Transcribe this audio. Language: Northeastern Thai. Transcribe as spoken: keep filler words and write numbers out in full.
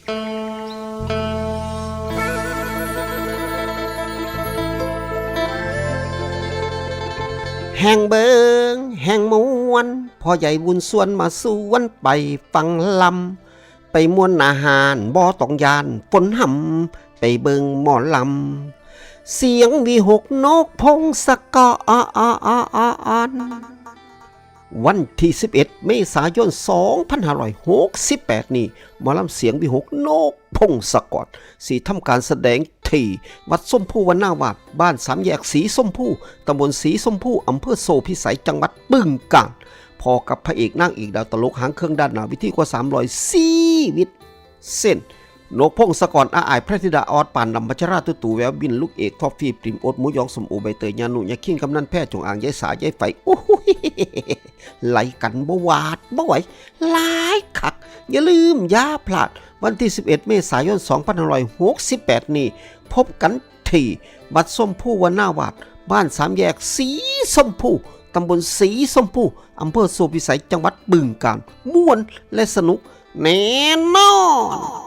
แห่งเบิงแห่งมวน พ่อใหญ่บุญส่วนมาสวนไปฟังลำ ไปมวนอาหารบ่ต้องยานฝนหำ ไปเบิงหมอลำ เสียงวิหกนกพงศกร วันที่สิบเอ็ดเมษายนสองพันห้าร้อยหกสิบแปดนี้ หมอลำเสียงวิหกนกพงศกร สิทำการแสดงที่วัดส้มผู้วรรณาวาส บ้านสามแยกสีส้มผู้ ตำบลสีส้มผู้ อำเภอโซ่พิสัย จังหวัดบึงกาฬ พ้อกับพระเอกนางเอกดาวตลกหางเครื่องด้านหน้าเวทีกว่าสามร้อยชีวิต เช่น นกพงศกร อาอ้าย พระธิดา ออส ปานดำ พัชรา ตุ๊ตู่ แววบิน ลูกเอก ทอฟฟี่ ปริม โอ๊ต หมูหยอง ส้มโอ ใบเตย ญานุ ญาคิง กำนัน แพร่ จงอาง ยายสา ยายไฝ โอ้โห ไหลกันบ่หวาดบ่ไหว หลายคัก อย่าลืมอย่าพลาด วันที่สิบเอ็ดเมษายนสองพันห้าร้อยหกสิบแปดนี้ พบกันที่วัดส้มผู้วรรณาวาส บ้านสามแยกสีส้มผู้ ตำบลสีส้มผู้ อำเภอโซ่พิสัย จังหวัดบึงกาฬ ม่วนและสนุกแน่นอน